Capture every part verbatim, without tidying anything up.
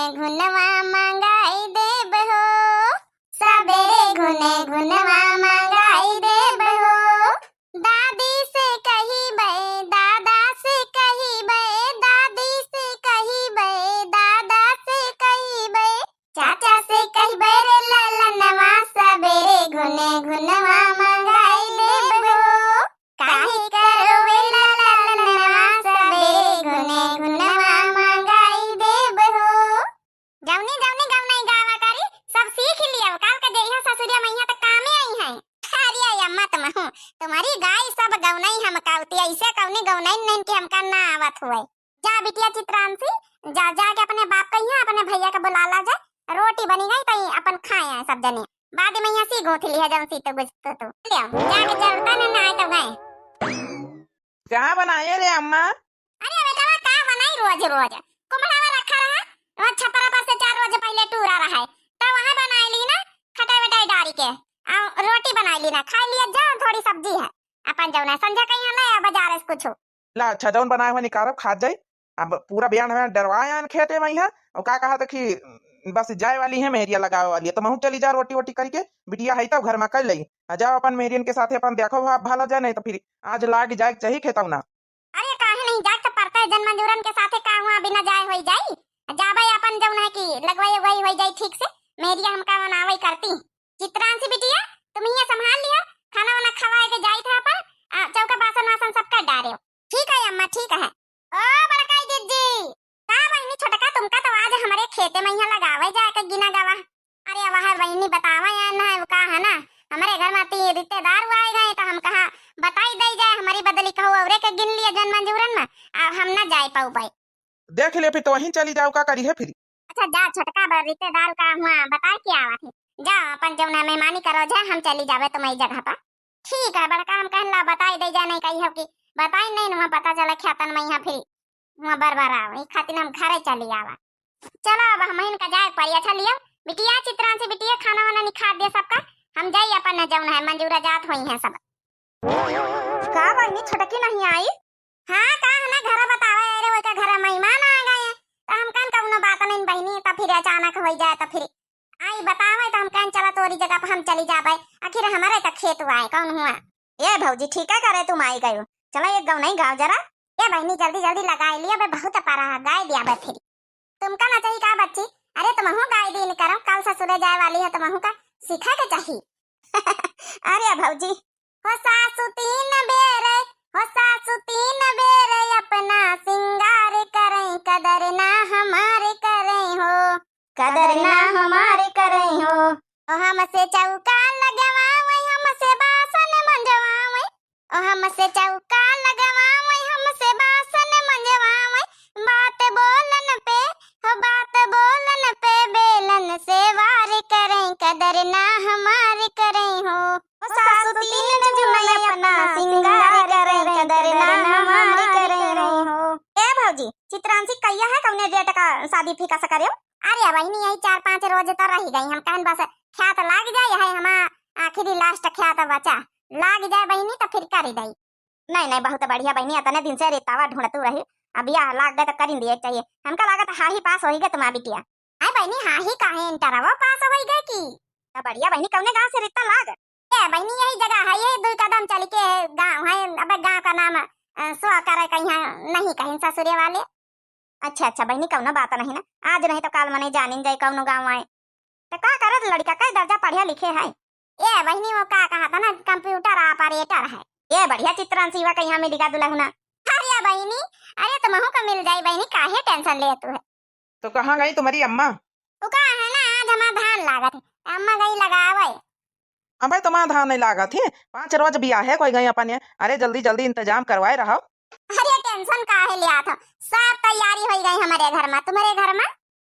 घुनवा मंगाई देब हो, सबेरे घुने घुनवा मंगाई देब हो। दादी से कहिबे, दादा से कहिबे, दादी से कहिबे, दादा से कहिबे, चाचा से कहिबे रे ललनवा, सबेरे घुने घुनवा मंगाई देब हो। काहे करोवेला ललनवा, सबेरे घुने घुनवा मंगाई देब हो। जौनी जौनी गौनई गावा करी, सब सीख लियो, काल के जइहा ससुरिया मइहा त कामे अइहैं। अरे अम्मा तुमहू, तुम्हरी गाई सब गौनई हम काउती, अइसे कौनी गौनई नहीं कि हमका ना आवत हुए। जा बिटिया चित्रांशी, जा, जाके अपने बाप कहिया, अपने भइया के बुला ला जा। रोटी बनी गई तई अपन खाए आए सब जने। बाद में यहाँ सी गूंथ लिहा जौन सी तो गुजतो तो। ले आओ, जाके जरूरत नहीं ना आए तो गए। का बनाए रे अम्मा? अरे बेटवा, का बनाई रोज रोज? कुम्हड़ावा रखा रहा, वहाँ छपरा पर से चार रोज पहिले टूरा रहा है, तो वहाँ बनाई ली ना, खटाई वटाई डारी के, आ रोटी बनाई ली ना, खाई लिया जा, थोड़ी सब्जी है, अपन जौन है संझा कहीं ले आ बाजार से कुछ। ला अच्छा, जौन बनाए हुआ निकारब, खात जाई। अब पूरा बियान हमें डरवाए आन खेते में ही है, और का कहा था कि बस जाए वाली है, मेहरिया लगावे वाली है, तो महू चली जा रोटी वोटी करके, बिटिया है तब घर में कर लई। आ जाओ अपन मेहरियन के साथे अपन देखो भाव भाला जाए, नहीं तो फिर आज लाग जाए के चाही खेतौना। अरे काहे नहीं जाए तो पड़ता है, जन मंजूरन के साथे का हुआ बिना जाए होई जाई? जाबे अपन जौन है कि लगवाई उगवाई होई जाई ठीक से, मेहरिया हमका मनावे करती। चित्रांशी बिटिया, तुम ये संभाल लियो, खाना वाना खवाए के जाई था अपन, आ, चौका बासन वासन सब कर डारे। ठीक है अम्मा, ठीक है। ओ बड़काई जिज्जी, का बहिनी छोटका, तुमका तो आज हमरे खेते में यहाँ लगावे जाए के गिना गवा। अरे वह बहिनी बतावा या ना, वो का है ना, हमरे घर में ती रिश्तेदार हुआ आए गए तो हम कहा बताई दे जाए, हमारी बदली कहो औरे के गिन लिए जन मंजूरन में, अब हम ना जाए पाऊ भाई। देख ले फिर तो वहीं चली जाओ, का करी है फिर। अच्छा जा छोटका बा रिश्तेदार का हुआ बताए के आवा थे, जा अपन जौन है मेहमानी करो जा, हम चली जावे तुम्हारी जगह पर। ठीक है बड़का, हम कहन ला बताई दे जा, नहीं कही हो कि बताई नहीं ना, पता चला ख्यातन में यहाँ फिर वहाँ बरबर आवे, ई खातिर हम घरे चली आवा। चलो अब हम इनका जाए पड़ी। अच्छा लियो बिटिया चित्रांशी बिटिया, खाना वाना निखार दिया सबका, हम जाई अपन जौन है मंजूरा जात होई हैं सब। का बहिनी छोटकी नहीं आई? हाँ का है ना, घर बतावे अरे वो का घर मेहमान आ गए हैं, तो हम कहन कौनो बात नहीं बहिनी, तो फिर अचानक हो जाए तो फिर आई बतावे तो हम कहन चला तोरी जगह पर हम चली जाबे, आखिर हमारे तो खेत हुआ है कौन हुआ। ए भौजी ठीक है करे तुम आई गयो, चला एक गौनई गाओ जरा। ए बहिनी जल्दी जल्दी लगाई लिया बे, बहुत परा है, गाय दिया बे फिर। तुमका ना चाहिए का बच्ची? अरे तुमहू गाय दीन करो, कल ससुरे जाए वाली है, तुमहू का सीखे के चाहिए। अरे भौजी। हो सासु तीन बेर, हो सासु तीन बेर अपना सिंगार करें, कदर ना हमार करें हो। कदर ना हमार करें हो। ओ हमसे चौका लगवावे, हमसे बासन मंजवावे। ओ हमसे चौका लगवावे, हमसे बासन मंजवावे। बात बोलन पे, हो बात बोलन पे बेलन से वार करें, कदर ना हमार करें हो। ओ सासु तीन जून अपना सिंगार करें, कदर ना हमार करें हो। ए भौजी, चित्रांशी कहिया है कौने date का शादी fix करेउ? अरे बहिनी, यही चार पाँच रोज तो रही गई, हम कहन बस ख्यात लाग जाए, है हमार आखिरी last ख्यात बचा, लाग जाए बहिनी तो फिर करी दई। नहीं, नहीं, बहुत बढ़िया बहिनी, अतने दिन से रिश्तावा ढूंढतू रही, अब यह लाग गए तो करिन दिए चाहिए। हमका लागत हाही पास होई गए तुम्हार बिटिया। अरे बहिनी, हाही काहे, इंटरवा पास होई गए की? तो बढ़िया बहिनी, कौने गाँव से रिश्ता लाग? ए बहिनी, यही जगह है, यही दुई कदम चल के गाँव है। अबे गाँव का नाम, अ, सो करे कहीं नहीं कहीं ससुरे वाले। अच्छा, अच्छा बहिनी, कौनो बात नहीं ना, आज नहीं तो काल मने जानिन जाए कौनो गाँव आए। तो का करत लड़का, कई दर्जा पढ़े लिखे है? ए बहिनी, वो का कहा था ना, computer operator है। ए बढ़िया चित्रांशी, वा कहीं मिलिगा दुलहुना। अरे बहिनी, अरे तुमहू का मिल जाई बहिनी, काहे tension लेतू है? तो कहाँ गई तुम्हारी अम्मा? वो का है ना, आज हमार धान लागत है, अम्मा गई लगावे। अबे तुम्हार धान नहीं लागत है, पाँच रोज बियाहे कोई गई अपन ये। अरे जल्दी जल्दी इंतजाम करवाए रहो। अरे tension काहे लिया था, सब तैयारी होई गई हमारे घर में, तुम्हारे घर में?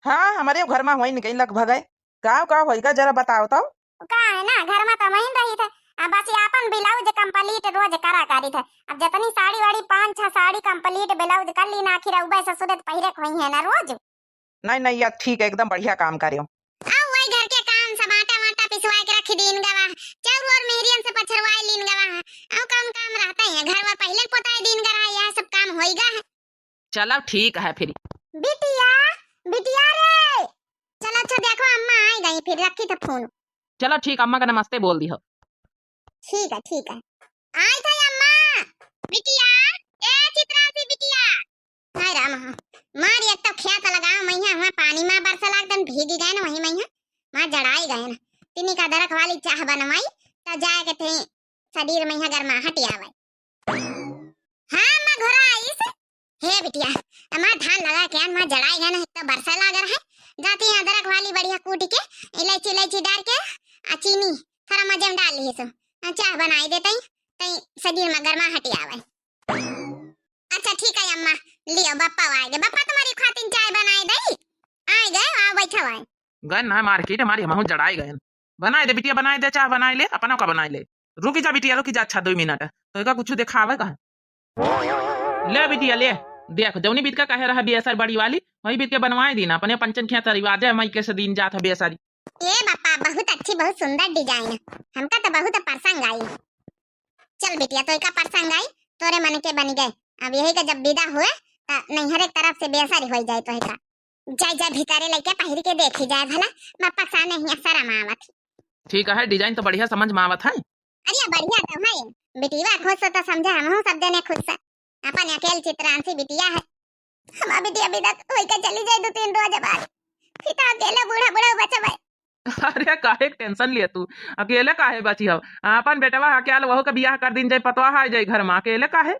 हाँ, हमारे घर में होई नहीं गई लगभग है। का का होई गा जरा बताओ तो। का है ना, घर में तो वहीं रही थे, आ बस ये अपन blouse complete रोज करा करी थे। अब जितनी साड़ी वाड़ी, पाँच छह साड़ी complete blouse कर ली ना, आखिर उबे ससुरे तो पहिरे के होई है ना रोज। नहीं, नहीं, या ठीक है, एकदम बढ़िया काम करियो। अउ वही घर के काम, सब आटा वाटा पिसवा के रख दीन गवा, चाउर वाउर मेहरियन से पछरवाए लीन गवा, अउ कौन काम रहता है, घर वर पहिले पोताए दीन गवा, यह सब काम होई गा है। चलो ठीक है फिर। बिटिया, बिटिया रे, अच्छा देखो अम्मा आई गई, फिर रखी तो फोन। चलो ठीक, अम्मा का नमस्ते बोल दिहो। ठीक है, ठीक है। आई था अम्मा। बिटिया, ए चित्रांशी बिटिया। हाय राम, मार एक तो खेत लगाओ मैया, हुआ पानी मा बरसा लाग दिन भीगी गए ना, वही मैया मा जड़ाई गए ना। तिनी का अदरक वाली चाह बनवाई, तो जाए के थे शरीर मैया गर्माहट आवे। हाँ, अम्मा घोरा आइस। हे बिटिया, अम्मा धान लगा के अम्मा जड़ाई गए ना, एक तो बरसा लाग रहा है। जाती है अदरक वाली बढ़िया कूट के, इलायची, इलायची डाल के, आ चीनी थोड़ा मजे में डाल ली सो, आ चाह बनाई देते ही, तई शरीर में गर्माहट आवे। अच्छा ठीक है अम्मा, लियो बप्पा आए गए, बप्पा तुम्हारी खातिर चाय बनाए दई। आए गए, आओ बैठो आए। गए ना मार्केट, हमारी हमहू जड़ाई गए। बनाए दे बिटिया, बनाए दे, चाह बनाए ले, अपना का बनाए ले। रुकी जा बिटिया, रुकी जा, अच्छा दो मिनट, तो एका कुछ दिखावे का। ले बिटिया ले, देख जौनी बीत का कहे रहा बेसर बड़ी वाली, वही बीत के बनवाए दी ना, अपने पंचन खिया तरीवा दे, मई के से दिन जात है बेसरी। ए बापा, बहुत अच्छी, बहुत सुंदर डिजाइन, हमका तो बहुत पसंद आई। चल बिटिया, तो एका पसंद आई, तोरे मन के बन गए। अब यही का जब विदा हुए, त नैहरे के तरफ से बेसर होई जाए तो एका। जाए, जाए भीतरे लइके पहिर के देखी जाए भला, बापा सामने हिया शरम आवत। ठीक है, डिजाइन तो बढ़िया समझ में आवत है। अरे बढ़िया तो है, बिटिया खुश हो तो समझे, हमहू सब जने खुश है। अपन अकेल चित्रांशी बिटिया है, हमार बिटिया विदा होई के चली जाए दो तीन रोज बाद, फिर तो अकेले बूढ़ा बूढ़ा बचबे। अरे काहे के टेंशन लिए तू, अकेले काहे बची हो? अपन बेटवा है क्या, वहू के बियाह कर दिन जाए, पतवा आ जाए घर में, अकेले काहे?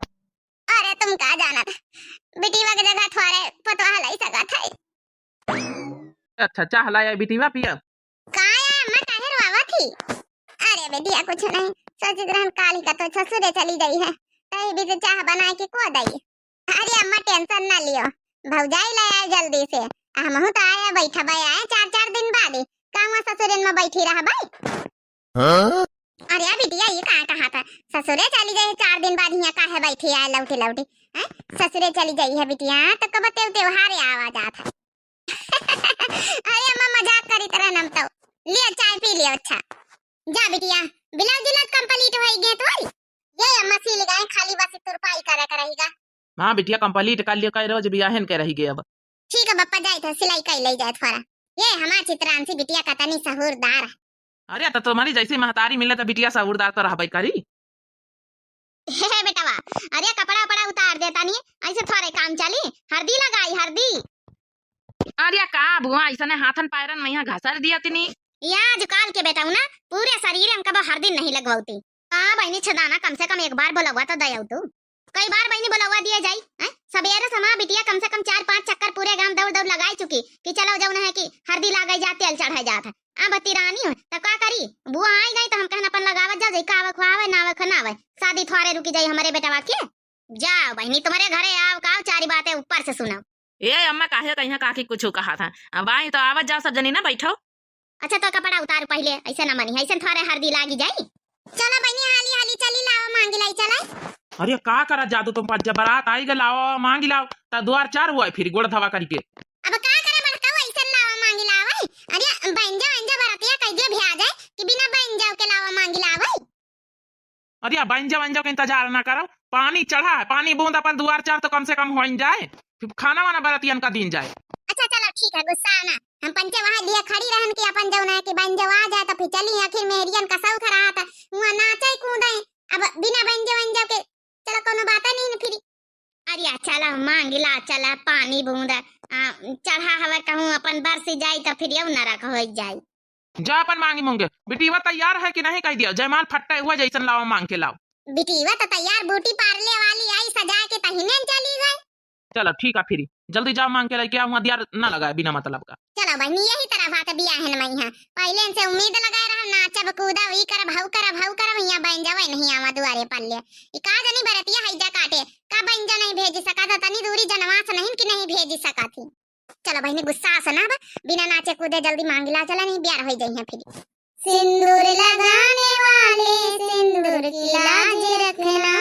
अरे तुम का जानत, बिटिया के जगह थोरे पतवा लाई सकत है। अच्छा, चाह लाया बिटिया पिया। का है अम्मा, काहे रोआवत ही? अरे बिटिया कुछ नहीं, सोचित रहन काल ही का तो ससुरे चली गई है, तई भी तो चाह बनाए के को दई। अरे अम्मा टेंशन ना लियो, भौजाई ले आए जल्दी से। हमहू तो आए बैठबे आए चार चार दिन बाद, कहवा ससुरन में बैठी रहबे? हाँ? अरे बिटिया ये का कहा था, ससुरे चली जाए चार दिन बाद हिया काहे बैठी आए लौटी लौटी, हैं? ससुरे चली जाई है बिटिया तो कब तेव त्योहार आवा जात है। अरे अम्मा मजाक करी तरह नम तो, लियो चाय पी लियो। अच्छा जा बिटिया, ब्लाउज उलाउज कंप्लीट होई गए तोरी? ये अम्मा सिल गए, खाली बस तुरपाई करे के रही गा। हाँ बिटिया, कंप्लीट कर लियो, कई रोज बियाहन के रही गए अब। ठीक है बप्पा, जाए तो सिलाई कर ले जाए थोड़ा। ये हमार चित्रांशी बिटिया का तनी सहूरदार है। अरे तो तुम्हारी जैसी महतारी मिले तो बिटिया सहूरदार तो रहबे करी। हे, हे बेटवा, अरे कपड़ा उपड़ा उतार दे तनी, ऐसे थोड़े काम चली, हरदी लगाई, हरदी। अरे का बुआ, ऐसने हाथन पैरन में यहाँ घसर दिया तिनी। या आजकाल के बेटऊ ना, पूरे शरीर में कबो हरदी नहीं लगवती। का बहिनी छदाना, कम से कम एक बार बोलवा तो दयाऊ तू। कई बार बहिनी बोलवा दिए जाई, हैं? सबेरे समा बिटिया कम से कम चार पांच चक्कर पूरे गांव दौड़ दौड़ लगाई चुकी कि चलो जौन है कि हरदी लागे जा, तेल चढ़ाए जात है। अब तिरानी हो, तब का करी? बुआ आई गई तो हम कहन अपन लगावत जाओ, जई का आवे खुआवे, ना आवे खुनावे। शादी थोड़े रुकी जाई हमरे बेटवा के। जाओ बहिनी, तुम्हारे घरे आओ, का चारी बातें ऊपर से सुनाओ। ए अम्मा, काहे कहिया काकी कुछ कहा था? अब आई तो आवत जाओ सब जनी ना, बैठो। अच्छा तो कपड़ा उतार पहले, ऐसे ना मनी, ऐसे थोड़े हरदी लागी जाई। चलो बहिनी, हाली हाली चली, लावा मांगी लाई चला। अरे का करा जादू तुम, पंच बारात आई गए, लावा मांगी लाओ, ता द्वार चार हुआ है फिर गोड़ धवा करके। अब का करे बड़का, ऐसे लावा मांगी लावे। अरे बैंजा वैंजा बरतिया कह दियो भी आ जाए कि बिना बैंजा के लावा मांगी लावे। अरे बैंजा वैंजा के इंतजार ना करो, पानी चढ़ा है, पानी बूंद अपन द्वार चार तो कम से कम हो जाए, फिर खाना वाना बरतियन का दिन जाए। अच्छा चलो ठीक है, गुस्सा ना, हम पंचे वहाँ लिए खड़ी रहन कि अपन जौन है कि बैंजा आ जाए तो फिर चली, आखिर मेहरियन का शौक रहा था, वहाँ नाचे कूदे, अब बिना बैंजा वैंजा के चलो कोनो बात नहीं न फिर। अरे चला मांगिला, चला पानी बूंद, आ, चढ़ा हवा कहूँ अपन बरस जाई तो फिर यऊ नरक हो जाई। जा अपन मांगी मूंगे। बिटीवा तैयार है कि नहीं कह दिया, जयमाल फट्टे हुआ जैसन लावा मांग के लाओ। बिटीवा तो तैयार, ब्यूटी पार्लर वाली आई सजा के तहिने चली गई। चलो ठीक है फिर, जल्दी जाओ मांग के लेके आओ, वहाँ दियार ना लगाए बिना मतलब का। चलो बहिनी, यही तरह बात बियाहन में है। पहले से उम्मीद लगाए रहा, नाचब कूदब, ई करब, हऊ करब, हऊ करब, यहाँ बैंजवे नहीं आवा दुआरे पर ले। ई का जनी बरतिया हैजा काटे, का बैंजा नहीं भेज सका था, तनी दूरी जनवास नहीं कि नहीं भेज सका थी। चलो बहिनी, गुस्सा से ना बा, बिना नाचे कूदे जल्दी मांगिला चला, नहीं बियार होई जाई है फिर। सिंदूर लगाने वाले सिंदूर की लाज रखना,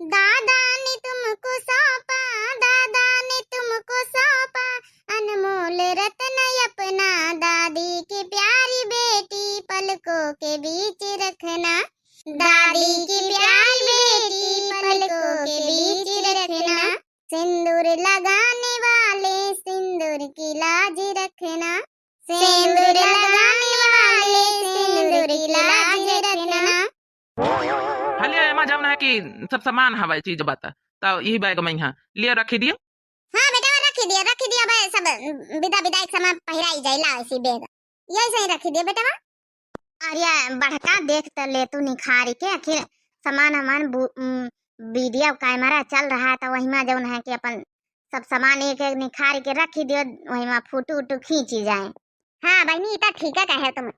दादा ने तुमको सौंपा, दादा ने तुमको सौंपा अनमोल रत्न अपना, दादी की प्यारी बेटी पलकों के बीच रखना, दादी की प्यारी बेटी पलकों के बीच रखना, सिंदूर लगाने वाले सिंदूर की लाज रखना, सिंदूर लगाने वाले, सिंदूर की लाज रखना। हलिया एमा जौन है कि सब सामान हवै चीज बता, त यही बैग में यहाँ लिया रखी दियो। हाँ बेटा, रखी दिया, रखी दिया बे, सब विदा विदा एक सामान पहिराई जाए, ला ऐसी बैग यही सही रखी दिया बेटा। अरे बड़का देख त ले तू निखारी के, आखिर सामान हमान बु-, उम, वीडियो कैमरा चल रहा है, त वही में जौन है कि अपन सब सामान एक एक निखारी के रखी दियो, वही में फोटो उटो खींची जाए। हाँ बहिनी, ई त ठीक है कहे तुम।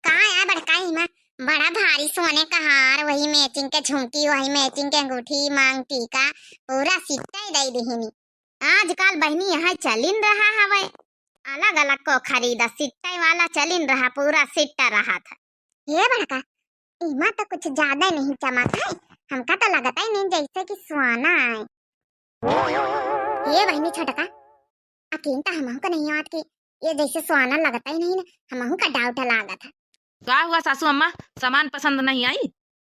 का है बड़का, इमा बड़ा भारी सोने का हार, वही मैचिंग के झुमकी, वही मैचिंग के अंगूठी, मांग टीका, पूरा सिट्टा ही दई दिहिनी। आजकल बहिनी यहाँ चलिन रहा हवे, अलग अलग को खरीदा, सिट्टा वाला चलिन रहा, पूरा सिट्टा रहा था। ये बड़का, इमा तो कुछ ज्यादा नहीं चमक है, हमका तो लगता ही नहीं जैसे कि सोना है। ये बहिनी छोटका, अकीन त हमहू का नहीं आवत कि ये जैसे सोना लगता ही नहीं ना, हमहू का डाउट लागत है। का हुआ सासू अम्मा, सामान पसंद नहीं आई?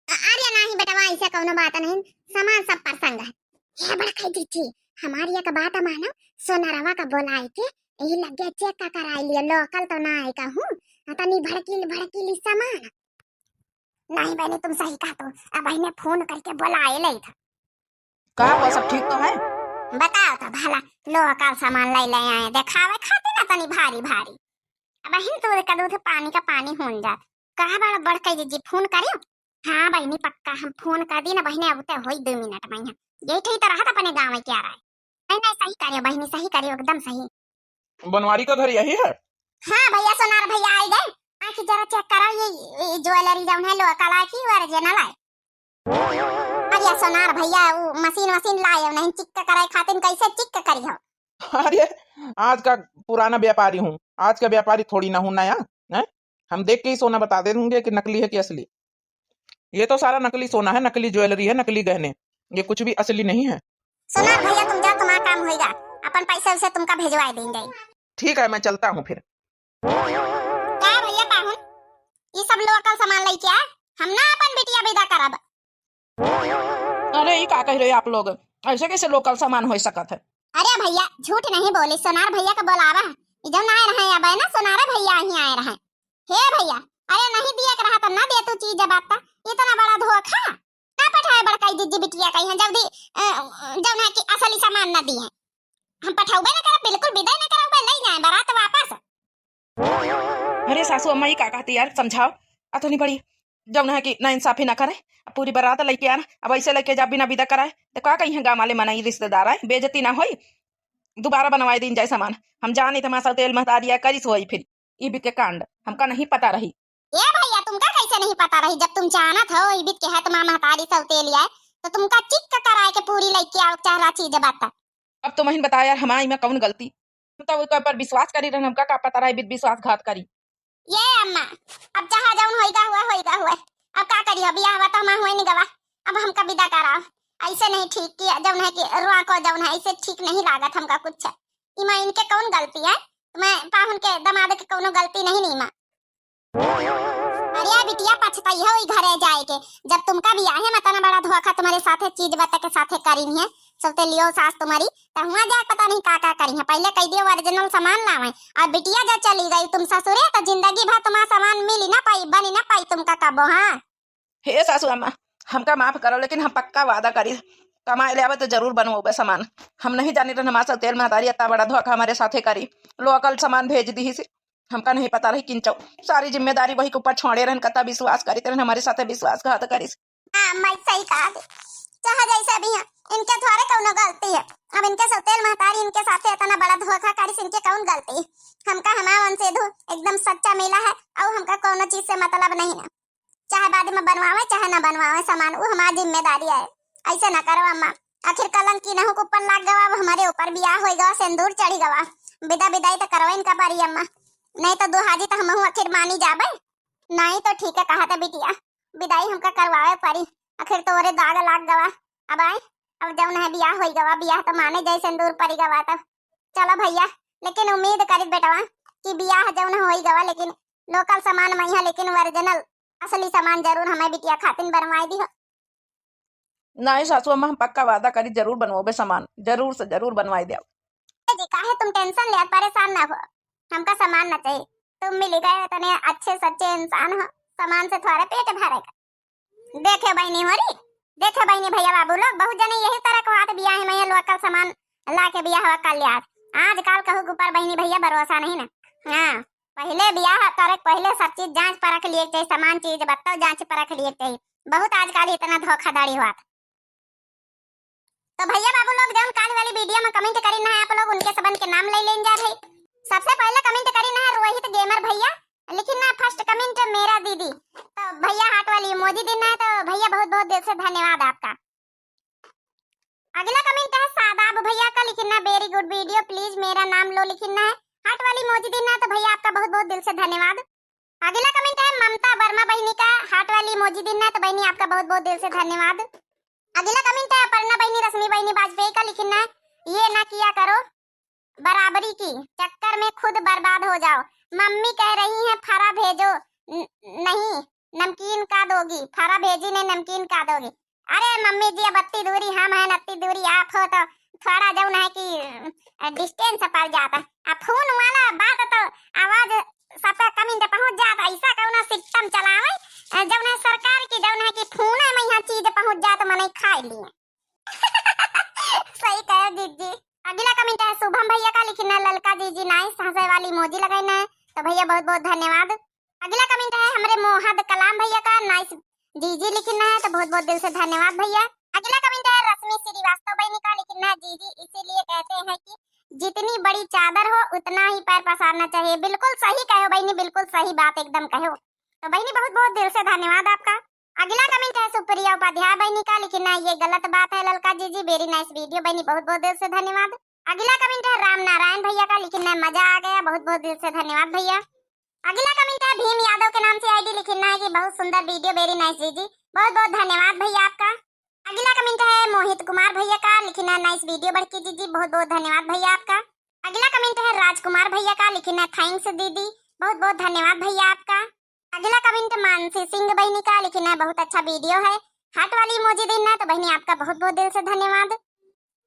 अ-, अरे नहीं बेटवा, ऐसे कौनो बात नहीं, सामान सब पसंद है। हे बड़का जीजी, हमारी एक बात मानो, सोनरवा का बोलाई के यही लगे चेक का कराई लियो, लोकल तो ना आए कहूँ, तनी भड़कीली भड़कीली सामान। नहीं बहिनी, तुम सही कहा तो, अब इन्हें फोन करके बोलाए ले था। का हुआ, सब ठीक तो है? बताओ तो भला, लोकल सामान ले ले आए देखावे खातिर ना तनी भारी भारी। अब हिन तो का दूध पानी का पानी होन जात। कहा बड़ा बड़का जीजी फोन करियो? हाँ बहिनी पक्का, हम फोन कर दी ना बहिनी, अब तो होई दो मिनट में यहाँ। ये ठीक तो रहत अपने गाँव में क्या रहा है। नहीं नहीं, सही करियो बहिनी, सही करियो, एकदम सही। बनवारी का घर यही है? हाँ भैया, सोनार भैया आई गए। आखिर जरा चेक करो ये, ये ज्वेलरी जौन है लोकल है कि ओरिजिनल है। अरे सोनार भैया, वो मशीन वशीन लाए हो नहीं चिक कराए खातिर, कैसे चिक करी हो? अरे आज का पुराना व्यापारी हूँ, आज का व्यापारी थोड़ी ना हूँ नया, हैं? हम देख के ही सोना बता देंगे कि नकली है कि असली। ये तो सारा नकली सोना है, नकली ज्वेलरी है, नकली गहने, ये कुछ भी असली नहीं है। सोनार भैया तुम जाओ, तुम्हारा काम होइगा, अपन पैसे उसे तुमका भेजवाए देंगे। ठीक है, मैं चलता हूँ फिर। का भैया पाहुन, ई सब लोकल सामान लेके आ, हम ना अपन बिटिया विदा करब। अरे ई का कह रहे आप लोग, ऐसे कैसे लोकल सामान हो सकत है? अरे भैया झूठ नहीं बोली, सोनार भैया का बोलावा है, ई जौन आए रहे अब है ना, सोनार भैया ही आए रहे। हे भैया, अरे नहीं दिए के रहा तो ना दे तू चीज बात, इतना बड़ा धोखा। ना पठाए बड़काई दीदी बिटिया का यहाँ जल्दी, अ, जौन है कि असली सामान ना दिए। हम पठौबे ना करब, बिल्कुल विदा ना करब, ले जाए बारात वापस। अरे सासू अम्मा, ई का कहती यार, समझाओ। अतनी बड़ी जौन है कि ना इंसाफी ना करे, अब पूरी बारात लेके आना, अब ऐसे लेके जा बिना विदा कराए, तो का कही है गाँव वाले मनाई रिश्तेदार आए, बेइज्जती ना होई, दोबारा बनवाए दिन जाए सामान। हम जानी तो हमारा तेल महतारिया करिस होई फिर ई बीत के कांड, हमका नहीं पता रही। ए भैया, तुमका कैसे नहीं पता रही? जब तुम जानत हो ई बीत के है तुम्हारा महतारी सब तेल आए, तो तुमका चिक कराए के पूरी लेके आओ चाहला चीज बात। अब तुम ही बताओ यार, हमारी में कौन गलती? हम तो ओकर पर विश्वास करी रहन, हमका का पता रहे विद विश्वासघात करी। ये अम्मा, अब चाहे जौन होइगा हुआ, होइगा हुआ। अब का करी, अब बियाह हुआ तो हमार हुए नहीं गवा। अब हमका विदा कराओ। ऐसे नहीं ठीक किया, जौन है कि रुआ को जौन है, ऐसे ठीक नहीं लागत हमका कुछ। इमा इनके कौन गलती है? मैं पाहुन के दमाद के कौनो गलती नहीं, नहीं माँ। अरे बिटिया, पछताई है वही घरे जाए के, जब तुमका बियाहे में इतना बड़ा धोखा तुम्हारे साथे चीज बता के साथे करीन है, सबते लियो सास तुम्हारी, त हुआ जाए पता नहीं का का करी है। पहले कह दियो ओरिजिनल सामान लावे, और बिटिया जब चली गई तुम ससुरे, तो जिंदगी भर तुम्हारा सामान मिली ना पाई, बनी ना पाई तुमका कबो। हाँ। हे सासू अम्मा, हमका माफ करो, लेकिन हम पक्का वादा करी, कमाए ले आवे तो जरूर बनवाबे सामान। हम नहीं जानी रहन हमारे साथ तेल महतारी इतना बड़ा धोखा हमारे साथे करी, लोकल सामान भेज दी से। हमका नहीं पता रही किंचौ, सारी जिम्मेदारी वही के ऊपर छोड़े रहन, कता विश्वास करी तेरन हमारे साथे विश्वासघात करिस। हाँ, मैं सही कहा थे। चाहे जैसे भी हैं, इनके थोड़े कौनो गलती है। अब इनके सौतेल महतारी इनके साथे इतना बड़ा धोखा करिस, इनके कौन गलती है? हमका हमारा वंशेधु एकदम सच्चा मिला है और हमका कौनो चीज से मतलब नहीं ना। चाहे बाद में बनवावे, चाहे ना बनवावे सामान, वो हमारी जिम्मेदारी है। ऐसे ना करो अम्मा, आखिर कलंक की नहु के ऊपर लाग गवा, अब हमारे ऊपर बियाह हो गवा, सिंदूर चढ़ी गवा, विदा विदाई तो करवा इनका परी अम्मा, नहीं तो दुहाजी तो हमहू आखिर मानी जाबे। नहीं तो ठीक है कहा था बिटिया, विदाई हमका करवावे परी, आखिर तोरे दाग लाग गवा। अब आए, अब जौन है बियाह होई गवा, बियाह तो माने जाए, सिंदूर परी गवा तब। चलो भैया, लेकिन उम्मीद करित बेटवा कि बियाह जौन होई गवा, लेकिन लोकल सामान में है, लेकिन ओरिजिनल असली सामान जरूर हमें बिटिया खातिन बनवाई दी हो। नहीं सासू अम्मा, हम पक्का वादा करी, जरूर बनवाबे सामान, जरूर से जरूर बनवाई दे। जी, काहे तुम टेंशन ले, परेशान ना हो। हमका सामान ना चाहिए। तुम मिल गए इतने अच्छे सच्चे इंसान हो, सामान से थोड़ा पेट भरेगा। देखे बहिनी हो री, देखे बहिनी भैया बाबू लोग, बहुत जने यही तरह कहत बियाह में ये local सामान ला के बियाह कर लिया। आजकल कहू के ऊपर बहिनी भैया भरोसा नहीं ना। हाँ, पहिले बियाह करे के पहिले सब चीज जांच परख लिए के चाही, सामान चीज बत्तौ जांच परख लिए के चाही। बहुत आजकल इतना धोखाधड़ी हुआ। तो भैया बाबू लोग जौन काल वाली video में comment करी ना है आप लोग, उनके सबन के नाम ले लेन जा रही। सबसे पहले comment करी ना है रोहित gamer भैया, लेकिन ना first comment मेरा दीदी। तो भैया heart वाली emoji दिन है, तो भैया बहुत बहुत दिल से धन्यवाद आपका। अगला comment है शादाब भैया का, लिखना very good video, please मेरा नाम लो, लिखना है heart वाली emoji दिन है, तो भैया आपका बहुत बहुत दिल से धन्यवाद। अगला comment है ममता वर्मा बहिनी का, heart वाली emoji दिन है, तो बहिनी आपका बहुत बहुत दिल से धन्यवाद। अगला comment है अपर्णा बहिनी, रश्मि बहिनी वाजपेयी का, लिखना है ये ना किया करो, बराबरी की चक्कर में खुद बर्बाद हो जाओ। मम्मी कह रही हैं फरा भेजो, न-, नहीं नमकीन का दोगी, फरा भेजी ने नमकीन का दोगी। अरे मम्मी जी, अब अत्ती दूरी हम हैं, अत्ती दूरी आप हो, तो थोड़ा जौन है कि, अ, distance पड़ जाता। आ phone वाला बात तो आवाज सब कमिंट पहुंच जाता। ऐसा कौनो system चलावे, अ, जौन है सरकार की, जौन है कि phone में यहाँ चीज पहुंच जात, मनई खाए लिए। सही कहे जीजी। अगला comment है शुभम भैया का, लिखना ललका जीजी nice, हंसे वाली emoji लगाना है, तो भैया बहुत बहुत धन्यवाद। अगला comment है हमरे मोहद कलाम भैया का, nice जीजी लिखना है, तो बहुत बहुत दिल से धन्यवाद भैया। अगला comment है रश्मि श्रीवास्तव बहिनी का, लिखना है जीजी इसीलिए कहते हैं कि जितनी बड़ी चादर हो उतना ही पैर पसारना चाहिए। बिल्कुल सही कहो बहिनी, बिल्कुल सही बात एकदम कहो। तो बहिनी बहुत बहुत दिल से धन्यवाद आपका। अगला comment है सुप्रिया उपाध्याय बहिनी का, लिखना है ये गलत बात है ललका जीजी, very nice video बहिनी, बहुत बहुत दिल से धन्यवाद। अगला comment है राम नारायण भैया का, लिखना है मजा आ गया, बहुत बहुत दिल से धन्यवाद भैया। अगला comment है भीम यादव के नाम से ID, लिखना है कि बहुत सुंदर video, very nice जीजी, बहुत बहुत धन्यवाद भैया आपका। अगला comment है मोहित कुमार भैया का, लिखना है nice video बड़की जीजी, बहुत बहुत धन्यवाद भैया आपका। अगला comment है राजकुमार भैया का, लिखना है thanks दीदी, बहुत बहुत धन्यवाद भैया आपका। अगला comment मानसी सिंह बहिनी का, लिखना है बहुत अच्छा video है, heart वाली emoji दिन है, तो बहिनी आपका बहुत बहुत दिल से धन्यवाद।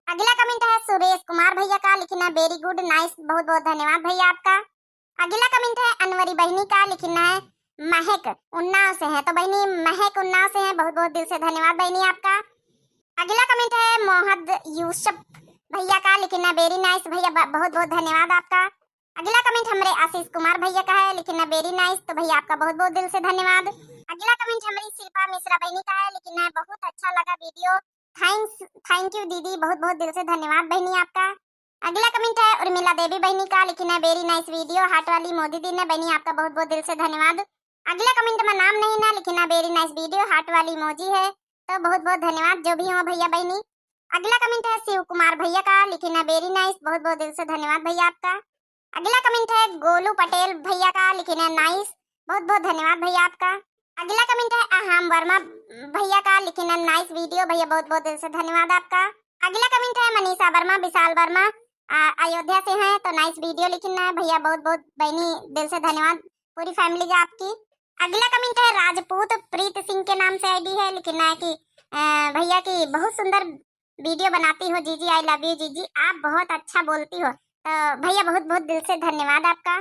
अगला comment है सुरेश कुमार भैया का, लिखना है very good nice, बहुत बहुत धन्यवाद भैया आपका। अगला comment है अनवरी बहिनी का, लिखना है महक उन्नाव से है, तो बहिनी महक उन्नाव से है, बहुत बहुत दिल से धन्यवाद बहिनी आपका। अगला comment है मोहद यूसुफ भैया का, लिखना है very nice भैया, ब-, बहुत बहुत धन्यवाद आपका। अगला comment हमरे आशीष कुमार भैया का है, लिखना है very nice, तो भैया आपका बहुत बहुत दिल से धन्यवाद। अगला comment हमरी शिल्पा मिश्रा बहिनी का है, लिखना है बहुत अच्छा लगा video, thanks, thank you दीदी, बहुत बहुत दिल से धन्यवाद बहिनी आपका। अगला comment है उर्मिला देवी बहिनी का, लिखना है very nice video, heart वाली emoji दिन है बहिनी, आपका बहुत बहुत दिल से धन्यवाद। अगला comment में नाम नहीं ना, लिखना है very nice video, heart वाली emoji है, तो बहुत बहुत धन्यवाद जो भी हो भैया बहिनी। अगला comment है शिव कुमार भैया का, लिखना है very nice, बहुत बहुत दिल से धन्यवाद भैया आपका। अगला comment है गोलू पटेल भैया का, लिखना है nice, बहुत बहुत धन्यवाद भैया आपका। अगला comment है अहाम वर्मा भैया का, लिखना है nice video भैया, बहुत बहुत दिल से धन्यवाद आपका। अगला comment है मनीषा वर्मा, विशाल वर्मा, आ, अयोध्या से हैं, तो nice video लिखना है भैया, बहुत बहुत बहिनी दिल से धन्यवाद पूरी family का आपकी। अगला comment है राजपूत प्रीत सिंह के नाम से ID है, लिखना है कि, अ, भैया की बहुत सुंदर video बनाती हो जीजी, I love you जीजी, आप बहुत अच्छा बोलती हो, तो भैया बहुत बहुत दिल से धन्यवाद आपका।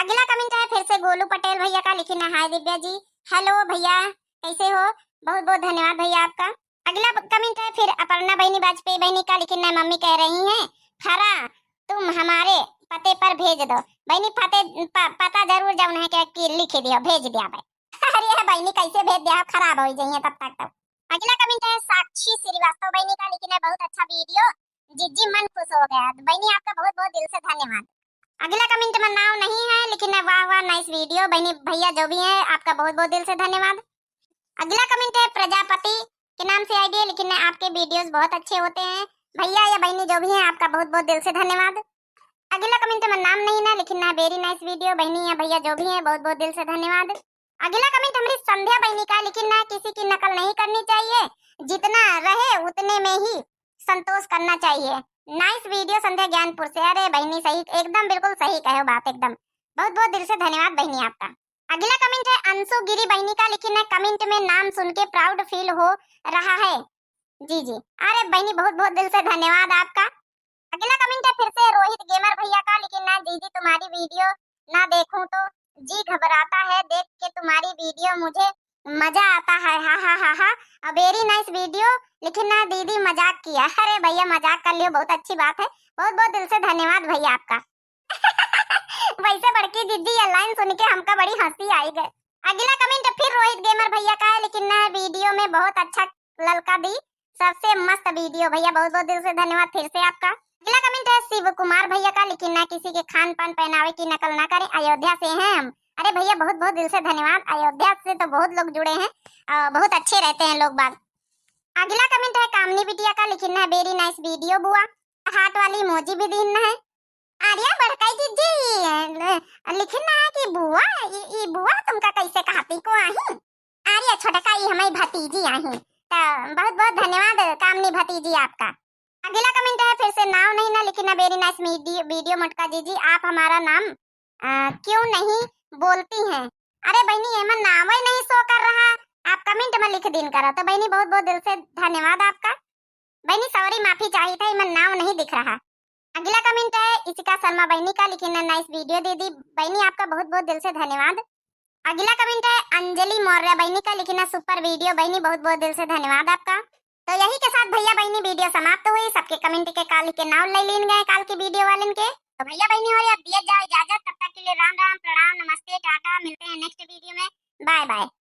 अगला comment है फिर से गोलू पटेल भैया का, लिखना है हाय दिव्या जी, hello भैया कैसे हो, बहुत बहुत धन्यवाद भैया आपका। अगला comment है फिर अपर्णा बहिनी वाजपेयी बहिनी का, लिखना है मम्मी कह रही हैं फरा तुम हमारे पते पर भेज दो। बहिनी पते प-, पता जरूर जौन है कि, कि लिख दियो, भेज दिया भाई। अरे बहिनी कैसे भेज दिया, खराब हो जाइए तब तक तो। अगला comment है साक्षी श्रीवास्तव बहिनी का, लिखना है बहुत अच्छा video, जीजी मन खुश हो गया। बहिनी आपका बहुत बहुत दिल से धन्यवाद। अगला comment में नाम नहीं है, लिखना है वाह वाह nice video। बहिनी भैया जो भी हैं आपका बहुत बहुत दिल से धन्यवाद। अगला comment है प्रजापति के नाम से ID है, लिखना है आपके videos बहुत अच्छे होते हैं। भैया या बहिनी जो भी हैं आपका बहुत बहुत दिल से धन्यवाद। अगला comment में नाम नहीं ना, लिखना है very nice video। बहिनी या भैया जो भी हैं बहुत बहुत दिल से धन्यवाद। अगला comment हमरी संध्या बहिनी का, लिखना है किसी की नकल नहीं करनी चाहिए, जितना रहे उतने में ही संतोष करना चाहिए। Nice video संध्या ज्ञानपुर से। अरे बहिनी सही, एकदम बिल्कुल सही कहो बात एकदम। बहुत बहुत दिल से धन्यवाद बहिनी आपका। अगला comment है अंशु गिरी बहिनी का, लिखना है comment में नाम सुन के proud feel हो रहा है। जी जी, अरे बहिनी बहुत बहुत दिल से धन्यवाद आपका। अगला comment है फिर से रोहित gamer भैया का, लिखना है दीदी तुम्हारी वीडियो ना देखूं तो जी घबराता है देख के तुम्हारी वीडियो, मुझे मजा आता है, हा हा हा हा। A very nice video, लेकिन ना दीदी मजाक किया। अरे भैया मजाक कर लियो, बहुत अच्छी बात है, बहुत बहुत दिल से धन्यवाद भैया आपका। वैसे बड़की दीदी ये लाइन सुन के हमका बड़ी हंसी आई गए। अगला कमेंट फिर रोहित गेमर भैया का है, लेकिन ना वीडियो में बहुत अच्छा ललका दी, सबसे मस्त वीडियो भैया, बहुत बहुत दिल से धन्यवाद फिर से आपका। अगला कमेंट है शिव कुमार भैया का, लेकिन ना किसी के खान पान पहनावे की नकल ना करें, अयोध्या से हैं हम। अरे भैया बहुत बहुत दिल से धन्यवाद, अयोध्या से तो बहुत लोग जुड़े हैं, अ, बहुत अच्छे रहते हैं लोग बाग। अगला कमेंट है कामनी बिटिया का, लेकिन ना very nice video बुआ, हार्ट वाली इमोजी भी दीन है। अरे बड़काई दीदी, ल-, लिखिन ना कि बुआ, ई, ई बुआ तुमका कैसे कहती को आही? अरे छोटका ई हमारी भतीजी आही। तो बहुत बहुत धन्यवाद कामनी भतीजी आपका। अगला कमेंट है फिर से नाव नहीं ना, लेकिन ना very nice वीडियो, वीडियो मोटका जीजी, आप हमारा नाम, अ, क्यों नहीं बोलती हैं? अरे बहनी एमन नावे नहीं शो कर रहा, आप कमेंट में लिख दीन करा। तो बहनी बहुत बहुत दिल से धन्यवाद आपका। बहनी सॉरी माफी चाहित है, एमन नाव नहीं दिख रहा। अगला कमेंट है इशिका शर्मा बहनी का, लेकिन ना नाइस वीडियो दीदी। बहनी आपका बहुत बहुत दिल से धन्यवाद। अगला कमेंट है अंजलि मौर्य बहनी का, लेकिन ना सुपर वीडियो बहनी, बहुत बहुत दिल से धन्यवाद आपका। तो यही के साथ भैया बहनी वीडियो समाप्त हुई। सबके कमेंट के काल के नाव ले लीन गए काल के वीडियो वालन के। तो भैया बहनी हो अब दिए जाओ इजाजत, तब तक के लिए राम राम, प्रणाम, नमस्ते, टाटा, मिलते हैं नेक्स्ट वीडियो में, बाय बाय।